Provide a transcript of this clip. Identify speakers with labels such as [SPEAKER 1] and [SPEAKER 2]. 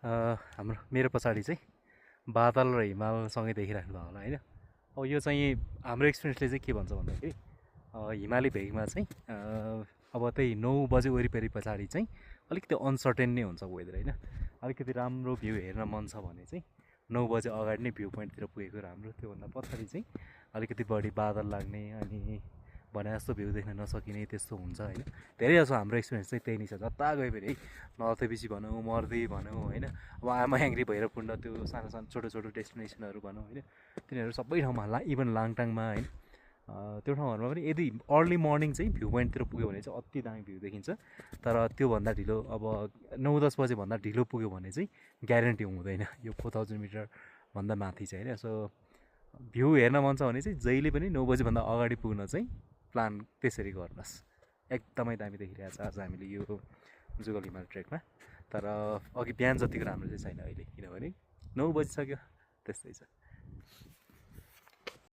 [SPEAKER 1] हाम्रो मेरो पछाडि चाहिँ बादल र हिमालसँगै देखिराख्नु भयो होला होइन। अब यो चाहिँ हाम्रो एक्सपिरियन्सले चाहिँ के भन्छ भन्दाखेरि हिमाली भेगमा चाहिँ अब त्यही 9 बजे वरिपरि पछाडि चाहिँ अलिकति अनसर्टेन नै हुन्छ वेदर होइन। अलिकति राम्रो भ्यू हेर्न मन छ भने चाहिँ 9 बजे अगाडि नै भ्यू पोइन्टतिर पुगेको राम्रो। त्योभन्दा पछाडि चाहिँ अलिकति बढी बादल लाग्ने अनि भने जस्तो भ्यू देख्न नसकिने त्यस्तो हुन्छ होइन। धेरै जसो हाम्रो एक्सपिरियन्स चाहिँ त्यही नै छ। जता गयो भने है नर्थेपिसी भनौँ मर्दी भनौँ होइन, अब आमायाङ्ग्री भैरवकुण्ड त्यो सानो सानो छोटो छोटो डेस्टिनेसनहरू भनौँ होइन, तिनीहरू सबै ठाउँमा इभन लाङटाङमा होइन त्यो ठाउँहरूमा पनि यदि अर्ली मर्निङ चाहिँ भ्यू पोइन्टतिर पुग्यो भने चाहिँ अति दामी भ्यू देखिन्छ। तर त्योभन्दा ढिलो अब 9-10 बजेभन्दा ढिलो पुग्यो भने चाहिँ ग्यारेन्टी हुँदैन यो 4000 मिटरभन्दा माथि चाहिँ होइन। सो भ्यू हेर्न मन छ भने चाहिँ जहिले पनि 9 बजेभन्दा अगाडि पुग्न चाहिँ प्लान त्यसरी गर्नुहोस्। एकदमै दामी देखिरहेको छ आज हामीले यो जुगल हिमाल ट्रेकमा। तर अघि बिहान जतिको राम्रो चाहिँ छैन अहिले, किनभने 9 बजिसक्यो त्यस्तै छ।